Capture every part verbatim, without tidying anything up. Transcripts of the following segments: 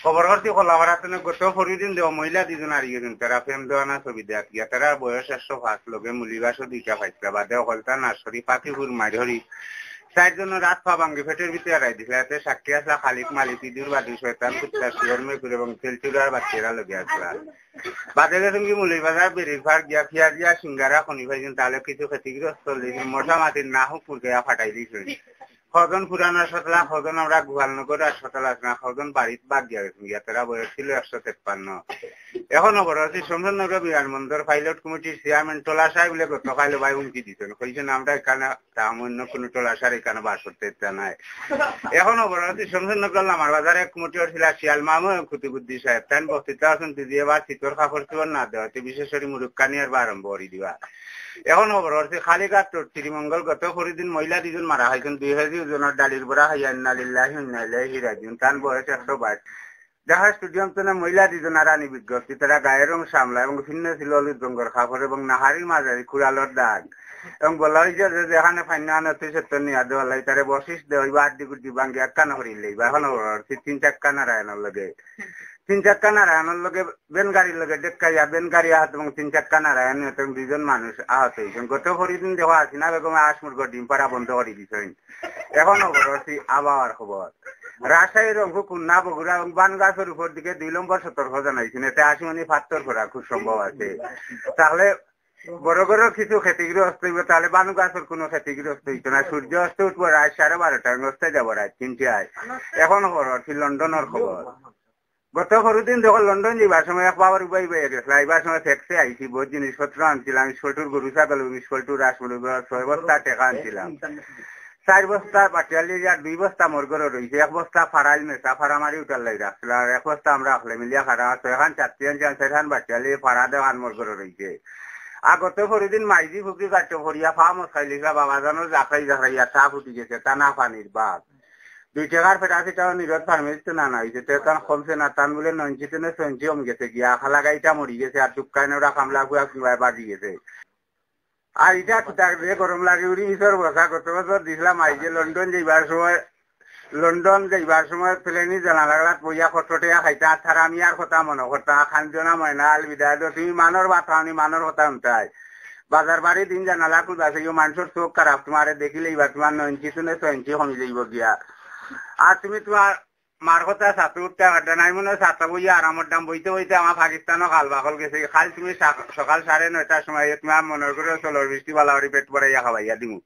খবর করছি কলাপাড়া তনে গত পরশুদিন দেওয়া মহিলা দুইজন হারি গেছইন। তারা প্রেম দেওয়ানা ছবি দেখাত গিয়া। তারার বয়স একশো পাঁচ, লগে মৌলভীবাজারও দুইটা পাইছিলা। বাদে হকলতা নার্সারি, পাখিপুর, মাইরহরি। চাইরজনর আত পা ভাঙ্গি পেটর ভিতরে হারাই দিছিলা। এতে সাক্ষী আছলা খালিক, মালিক, ইঁদুর, বাদু, শয়তান, কুত্তা, শুয়োর, মেকুর এবং তেলচুরার বাচ্চারা লগে আছলা। বাদে গেছইন কি মৌলভীবাজার বেরির পার গিয়া পিয়াজিয়া সিঙ্গারা খনি পাইছইন, তাহলে কিছু ক্ষতিগ্রস্ত অইছইন। মশা মাছির নাহুক ফুরকাইয়া ফাটাই দিছইন। কয়জন পুরান হাসপাতাল, কয়জন আমরার গোপালনগর হাসপাতাল আছে না, কয়জন বাড়িত ভাগিয়া গেছইন গিয়া। তারার বয়স ছিল একশো তেপ্পান্ন। এখন খবর আছে শমশেরনগর বিমানবন্দর পাইলট কমিটির চেয়ারম্যান টলা সাহেব বলে গতকাইল ভাই হুমকি দিছইন, কইছইন আমরা ইখানো থাকতাম, অন্য কুনু টলাশার ইখানো বাস করতে ইচ্ছা নাই। এখন খবর আছে শমশেরনগর লামার বাজার এক কমিটি অর ছিলা শিয়াল মামু এবং কুতুবুদ্দিন সাহেব, তাইন বক্তৃতা আছইন দিদিয়ে বা শীতর কাপড় চোপড় না দেওয়াতে বিশেষ করি মুরুক্কানি আর আরম্ভ করি দিবা। এখন খবর আছে কালীঘাট রোড শ্রীমঙ্গল গত পরশুদিন মহিলা দুইজন মারা খাইছইন, দুই কেজি ওজনর ডালির বড়া খাইয়া। ইন্না লিল্লাহি ওয়া ইন্না ইলাইহি রাজিউন। তান বয়স একশো বাইশ। ঢাকা স্টেডিয়াম তনে মহিলা দুইজন হারানি বিজ্ঞপ্তি, তারা গায়ের রং শ্যামলা এবং ভিন্ন ছিল হলুদ রঙর কাপড় এবং নাহারি মাঝারি কুড়ালর দাগ। এবং বলা হয়েছে যে যেখানে ফাইন্না আনতে সত্য নিয়া দেওয়া লাগে, তারে বকশিস দেওয়া হইবা, আড্ডি গুড্ডি ভাঙ্গি একখান করি লইবা। এখন খবর আছে তিন চাক্কা নারায়ণর লগে, তিন চাক্কা নারায়ণর লগে ভ্যান গাড়ির লগে ঢেক্কাইয়া ভ্যান গাড়ি আহত এবং তিন চাক্কা নারায়ণ এবং দুইজন মানুষ আহত হয়েছেন। গত পরশুদিন দেখো হাসিনা বেগমে আসমুরগ ডিম পাড়া বন্ধ করে দিছইন। এখন খবর আছে আবহাওয়ার খবর। রাজশাহী, রংপুর, খুলনা, বগুড়া এবং বানগাছর উপর দিকে দুই নম্বর সতর্ক জানাইছইন। এতে আশিমনি পাত্থর পড়া খুব সম্ভব আছে। তাহলে বড় বড় কিছু ক্ষতিগ্রস্ত হইব, তাহলে বানগাছর কোনো ক্ষতিগ্রস্ত হইতো না। সূর্য অস্ত উঠবো রাত সাড়ে বারোটায়, অস্ত যাব রাত তিনটায়। এখন খবর আছে লন্ডনর খবর। গত পরশুদিন দেখো লন্ডন যাইবার সময় এক বাবার উবাই উবাই গেছিল, আইবার সময় ট্যাক্সি আইছি, বহুত জিনিসপত্র আনছিলাম, স্কুলটুর গরু ছাগল এবং স্কুলটুর রাসমুরগ, ছয় বস্তা টেকা আনছিলাম। চার বস্তা বাটিয়ালি আর দুই বস্তা মোর ঘরো রইছে, এক বস্তা ফারাইল মেসা ফারা মারি উঠার লাগি রাখছিল, আর এক বস্তা আমরা আখলে মিলিয়া খারা আছে, এখান চারটি আনছি, আর সেখান বাটিয়ালি ফারা দেওয়ান মোর ঘরো রইছে। আর গত পরশুদিন মাইজি ফুকরি কাট্টো ফড়িয়া ফা মস্কাই লিখা বাবা জানো জাকাই জাকাইয়া তা ফুটি গেছে, তা না পানির বাপ। দুই টেকার প্যারাসিটামল নিরোধ ফার্মেসিত না না হইছে, তে তান কমছে না, তান বুলে নয় ইঞ্চি তনে ছয় ইঞ্চি কম গেছে গিয়া, খালা গাইটা মরি গেছে, আর দুঃখায় ওরা কামলা ফুয়া ফুয়া বাজি গেছে। আর ইটা কিতা রে গরম লাগে, উড়ি মিশর বসা। গত বছর দিছিলাম আইজে লন্ডন যাইবার সময়, লন্ডন যাইবার সময় প্লেনর জানালাগুলাত বইয়া কটকটিয়া খাইতা, আর তারা আমি আর কথা মনে করতা, খান জনা ময়না আল বিদায় দো, তুমি মানর বাতাওনি মানর কথা হুনতায়। বাজার বাড়ি দিন জানালা খুলবা, সেই মানষর চোখ খারাপ, তোমারে দেখিলেই বা তোমার নয় ইঞ্চি তনে ছয় ইঞ্চি কমি যাইব গিয়া। আর তুমি তোমার মার কথা ছাতো উঠতে পারতা না, আমি মনে হয় ছাতো বইয়া আরামর দাম বইতে বইতে আমার পাকিস্তানও খাল বাকল গেছে। কাল তুমি সা-, সকাল সাড়ে নয়টার সময় এ তোমার মনে করে চলো বৃষ্টি বালাবাড়ি পেট ভরাইয়া খাওয়াইয়া দিমু।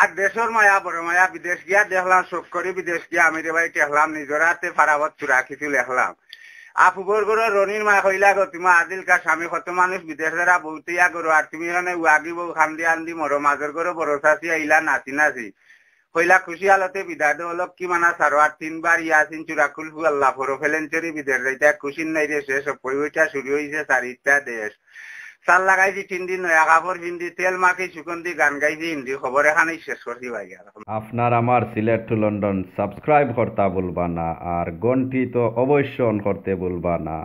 আর দেশর মায়া বড় মায়া, বিদেশ গিয়া দেখলাম, শখ করি বিদেশ গিয়া আমি রে ভাই ঠেকলাম, নিজর হাতে ফারাবত চূড়া কিছু লেখলাম। আর ফুবর ঘরো রনির মায় কইলা গো, তোমার আদিল কা স্বামী কত মানুষ বিদেশ যারা বউতে ইয়া করো, আর তুমি এখানে উয়াগি বউ খান্দি আন্দি মরো, মাঝর ঘরো বড় চাচি আইলা নাচি নাচি। কইলা খুশি হালতে বিদায় দেও, লক্ষ্মী মানা সারো, আর তিনবার ইয়াসিন চূড়া কুলহু আল্লাহ পড়ো, ফেলেন চুরি বিদেশ যাইতা, খুশির নাই রে শেষ, পরিবেশটা শুরু হইছে চারিটা দেশ। সাল লাগাইছি টিন্ডি, নয়া কাপড় পিন্দি, তেল মাখি সুগন্ধি, গান গাইছি হিন্দি, খবর এখানেই শেষ করছি ভাই। আর আপনার আমার সিলেট to লন্ডন subscribe করতা ভুলবা না, আর ঘন্টি তো অবশ্য on করতে ভুলবা না।